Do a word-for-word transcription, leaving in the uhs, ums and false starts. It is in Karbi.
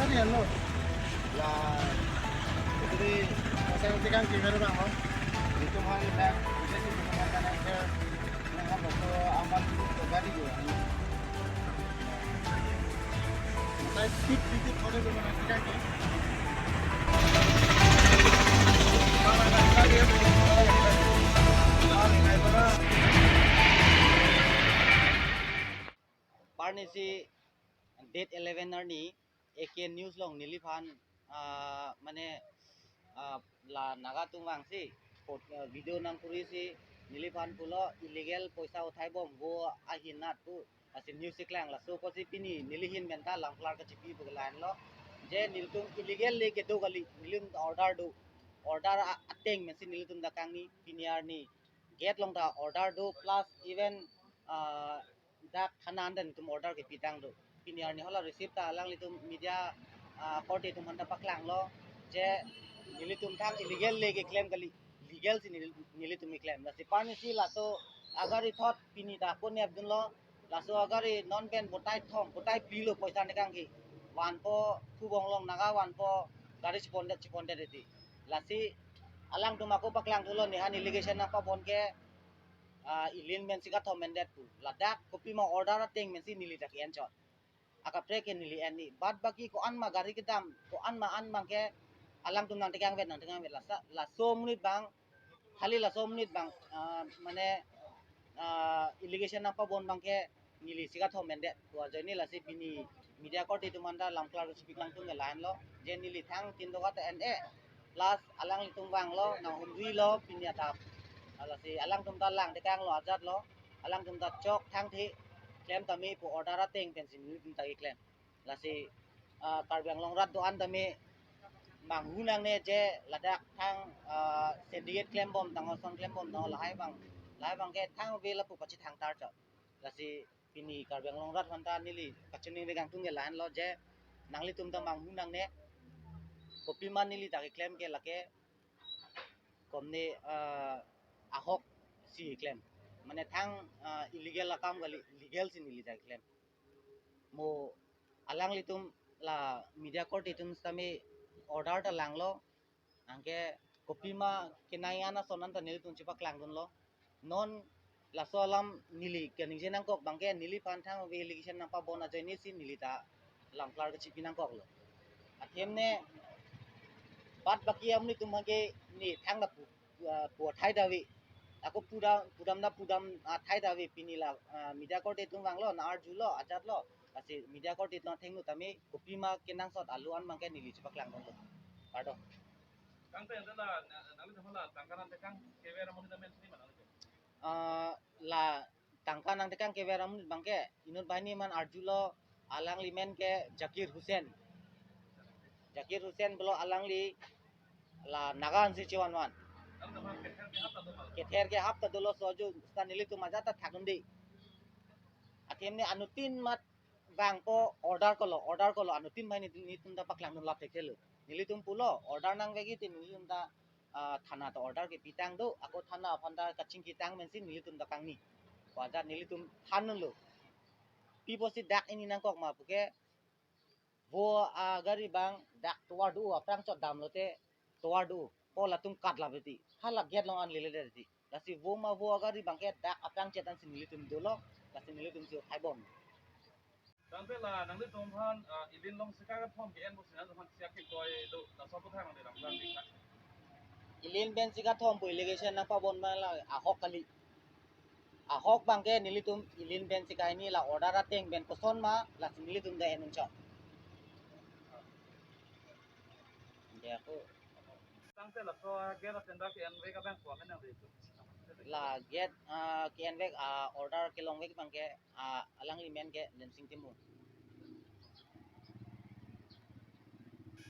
Hello. La, jadi, pasang tikang kiri bang, oh. Itu hari dah, jadi itu hari kan yang ke, yang apa tu, amat itu tadi juga. Saya speed itu thode belum nanti kan. Parnisi date eleven arni A K News along neliphan, ah, mane, ah, la Naga atum vangsi pot-, ah, video nangkuri si neliphan pulo illegal poisa uthai bom vo ahin nat pu. Lasi news si klang laso apotsi pini nelihin pen ta lamklar kachipi pu ke lahenlo. Je nelitum illegal le kedo kali, nelitum order do. Order a-, ateng pensi nelitum ta kangni, pini arni gate along ta order do plus even, ah, dak thana an ta nelitum order kepitang do. Pini arni hala receive ta alanglitum media, ah, korte atum aphan ta paklanglo. Je nelitum thang illegal le keklem kali, legal si neli-, nelitum keklem. Lasi parnisi laso agari thot pini ta ako nepdunlo. Laso agari non pen botai thom, botai phli lo poisa tekang ke. Vanpo, Phubong along Naga vanpo, gari chipondet, chipondet eti. Lasi alangtum ako paklang thulo, nehan allegation nangpabon ke, ah, illegal pensi kathom endet pu. Ladak kopima order ateng pensi neli ta ke-en chot. Akaprek ke neli en ni. Bad baki ko-an ma gari kedam, ko-an ma an bang ke alangtum nangtekang vet, nangtekang vet. Lasa, laso monit bang, hali laso monit bang, ah, mane, ah, allegation nangpabon bang ke neli si kathom endet. Tua ajoine lasi pini media korte atum aphan ta lamklar kachipi klangtung ke lahenlo. Je neli thang tin doka ta en-e. Plus alanglitum vanglo, nanghumri lo, pini atap. Lasi alangtum ta lang tekanglo, ajatlo. Alangtum ta chok thangthe klem tame pu order ateng pensi nelitum ta keklem. Lasi, ah, Karbi Anglong rat do-an tame manghu nangne je ladak thang, ah, syndicate klembom tangho, son klembom tangho, lahai bang, lahai bang ke thang ave lapu pachethang tar chot. Lasi pini Karbi Anglong rat aphan ta neli kachiningri kangtung ke lahenlo je nanglitum ta manghu nangne, kopima neli ta keklem ke lake komne, ah, ahok si klem. Mane thang, ah, illegal akam kali, legal si neli ta klem. Mo alanglitum la media korte atum sitame order ta langlo. Anke kopima kenai an ason an ta nelitum chepaklangdunlo. Non laso alam neli kaningje nangkok bang ke neliphan thang ave allegation nangpabon ajoine si neli ta lamklar kachipi nangkoklo. Athemne bad baki amonit atum aphan ke ne thang lapu, ah, pu athai ta ave. Ako pudam, pudam ta pudam athai ta ave, pini la, ah, media korte atum vanglo, nang-arjulo, ajatlo. Lasi media korte atum athengno tame kopima kenangsot alu an bang ke neli chepaklangdunlo. Kardom. Kangte ante la, na, nangli tama la tangka nangtekang kever amonit amen sini ma nangli? Ah, la tangka nangtekang kever amonit bang ke inut banghini aman arjulo, alangli men ke Zakir Hussain. Zakir Hussain pulo, alangli la Naga ansi chevanvan. Nang tama kether ke hap ta do ma? Kether ke hap ta dolo, soju sita nelitum ajat ta thakdunde. Athemne anuttin mat vangpo order kolo, order kolo, anuttin banghini nelitum ta paklangdun lap thekthe lo. Nelitum pulo order nangvek iti nelitum ta, ah, thana ta order kepitang do, ako thana aphan ta kachingkitang pensi nelitum ta kangni. Ko ajat nelitum thandunlo. Pi apotsi dak ini nangkok ma pu ke, vo agari bang dak tovar do, aphrang chot damlote tovar do. Ko latum katlap eti. Hala gate along an lele eti. Lasi vo ma vo agari bang ke dak aphrang chet ansi nelitum dolo, lasi nelitum si uthai bom. Tangte la nanglitum aphan, ah, illegal along sika kathom ke-en pusi nanglitum aphan siak kekoi do, laso aputhak nangli lamklar pika. Illegal pensi kathom pu allegation nangpabon bang la ahok kali. Ahok bang ke nelitum illegal pensi kahini, la order ateng pen koson ma, lasi nelitum ta en un chot. Dia aku. Tangte laso gate atender ke-envek abang ko amen nangli tu? La gate, ah, ke-envek, ah, order kelongvek bang ke, ah, alangli men ke Lemsing Timung.